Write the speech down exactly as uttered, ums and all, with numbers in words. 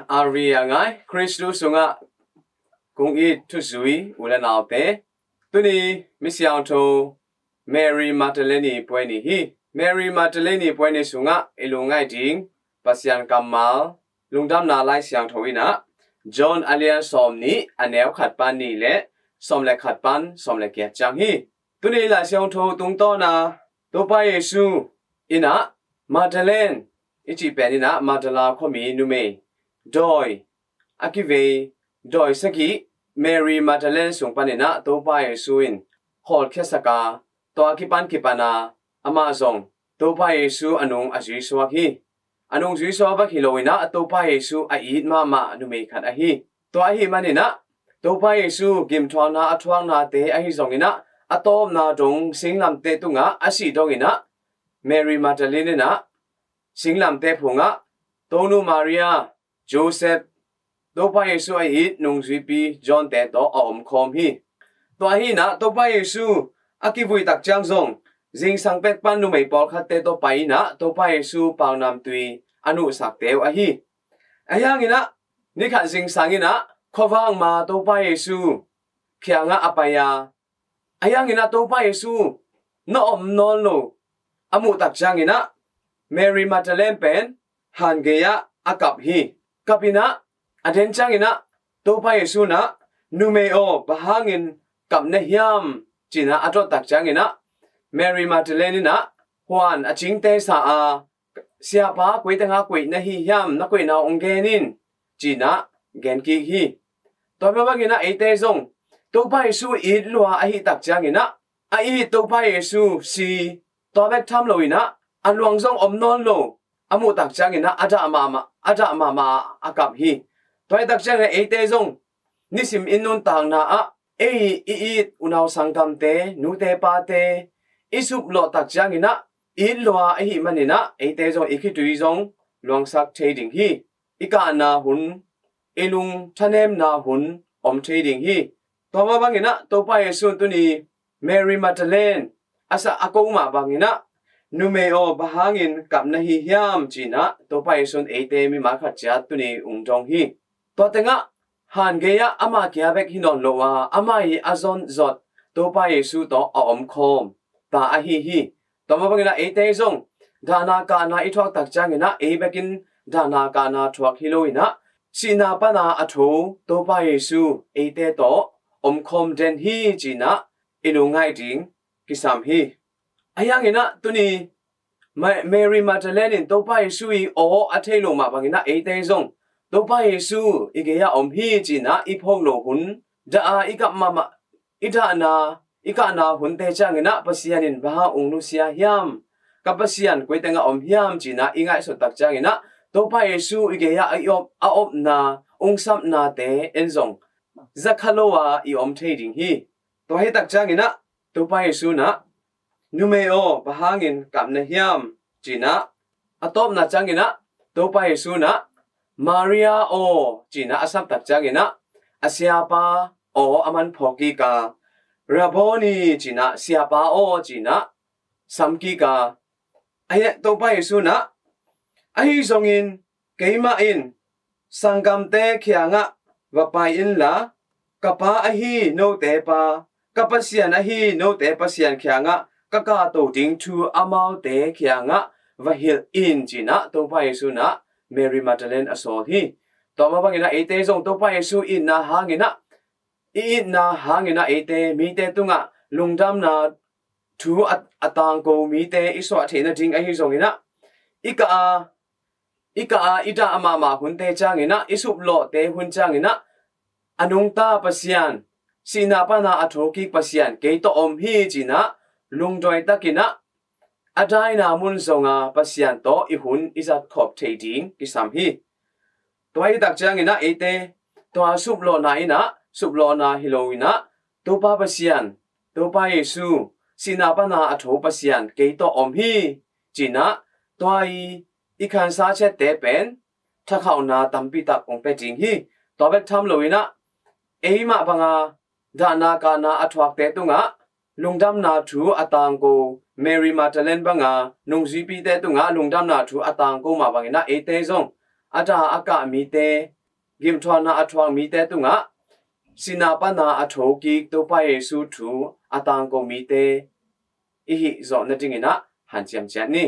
A ri a ngai Khristu sungah kong it thuzui u le naute, tuni misiangtho Mary Magdalene puai ni hi. Mary Magdalene puai ni sungah i lungngaih ding Pasian kammal lungdamna Lai Siangtho in ah John a lian sawm nih a neu khat pan nih le sawm le khat pan sawm le giat ciang hi. Tuni Lai Siangtho tungtawn a Topa Jesu in ah Magdalene i cih pen in ah Magdala khuami numei dawi a kivei dawi sagih Mary Magdalene sung pan in ah Topa Jesu in hawlkhiasak a, tua kipan kipan a amah zong Topa Jesu a nung a zuisuak hi. A nung zuisuak bek hi lo in ah Topa Jesu a it mahmah numei khat ahi. Tua ahih man in ah Topa Jesu gimthuakna a thuaknate ahi zong in ah a tawpna dong singlamteh tungah a sih dong in ah Mary Magdalene in ah singlamteh phungah Tonu Maria, Joseph, Topa Jesu a it nungzuipi John te tawh a omkhawm hi. Tua hi in ah Topa Jesu a kivui tak ciang zong zingsang pek pan numei pawlkhatte tawh pai in ah Topa Jesu paunamtui a nuhsakte uh ahi. Ahi hangin ah nikhat zingsang in ah khuavak ma Topa Jesu kiangah a pai a, ahi hangin ah Topa Jesu na om nawn lo a muh tak ciangin ah Mary Magdalene pen han gei-ah a kap hi. Kap in ah a den ciangin ah Topa Jesu in ah, "Numei aw, bang hangin kap na hiam?" ci in ah a dot tak ciangin ah Mary Magdalene in ah huan a cingte sa a, "Siapa, koi tengah koih na hi hiam? Na koihna hong gen in," ci in ah gen kik hi. Tua mah bangin ah eite zong Topa Jesu it lua ahih tak ciangin ah a it Topa Jesu si, tua bek tham lo in ah a luang zong om nawn lo a muh tak ciangin ah a dah mahmah, a dah mahmah a kap hi. Tua ahih tak ciangin ah eite zong nisim i nuntakna ah ei i it unau sanggamte, nute pate i suplawh tak ciangin ah it lua ahih manin ah eite zong i khitui zong luangsak thei ding hi. I kahna hun, i lung thanemna hun om thei ding hi. Tua mah bangin ah Topa Jesu in tuni Mary Magdalene a sa a ko mah bangin ah, "Numei aw, bang hangin kap na hi hiam?" ci in ah Topa Jesu in eite mimal khat ciat tuni hong dong hi. Tua tengah han gei-ah amah kia bek hi nawn lo a, amah i a zon zot Topa Jesu tawh a omkhawm ta ahi hi. Tua mah bangin ah eite zong dahna kahna i thuak tak ciangin ah ei bekin dahna kahna thuak hi lo in ah sihna pan a a tho Topa Jesu eite tawh omkhawm den hi ci in ah i lungngaih ding kisam hi. Ahi hangin ah tuni Ma-, Mary Magdalene in Topa Jesu i aw a thei lo mah bangin ah eite zong Topa Jesu i gei-ah om hi ci in ah i phawk loh hun, dah a i kap mahmah, i dahna, i kahna hunte ciangin ah Pasian in bang hang hong nusia hiam? Ka Pasian koi tengah om hiam? Ci in ah i ngaihsut tak ciangin ah Topa Jesu i gei-ah a i op, a opna, hong sapnate en zong za kha lo a i om thei ding hi. Tua hi tak ciangin ah Topa Jesu in ah, "Numei aw, bang hangin kap na hiam?" ci in ah a tawpna ciangin ah Topa Jesu in ah, "Maria aw," ci in ah a sap tak ciangin ah a siapa aw a man phawk kik a, "Rabboni," ci in ah, "Siapa aw," ci in ah sam kik a, ahi Topa Jesu in ah, "Ahi zongin keimah in sanggamte kiangah va pai inla, ka Pa ahi note Pa, ka Pasian ahi note Pasian kiangah ka kahto ding thu amaute kiangah va hilh in," ci in ah Topa Jesu in ah Mary Magdalene a sawl hi. Tua mah bangin ah eite zong Topa Jesu itna hangin ah, i itna hangin ah eite mite tungah lungdamna thu a, a tangko mite i suah theihna ding ahi zongin ah, i kah a, i kah a i dah mahmah hunte ciangin ah, i suplawhte hun ciangin ah, a nungta Pasian, sihna pan a a thokik Pasian kei tawh om hi ci in ah lungdawi takin ah a daina mun zong a Pasian tawh i hun i zat khop thei ding kisam hi. Tua hi tak ciangin ah eite tua suplawhna in ah suplawhna hi lo in ah, Topa Pasian, Topa Jesu, sihna pan a a tho Pasian kei tawh om hi ci in ah tua i, i khansa ciatte pen thakhauhna tampi tak hong pia ding hi. Tua bek tham lo in ah eimah bang a dahna kahna a thuakte tungah lungdamna thu a tangko, Mary Magdalene bang a nungzuipite tungah lungdamna thu a tangko mah bangin ah eite zong a da a kah mite, gimthuakna a thuak mite tungah sihna pana a thokik Topa Jesu thu a tangko mite i hih zawh nadingin ah hanciam ciat ni.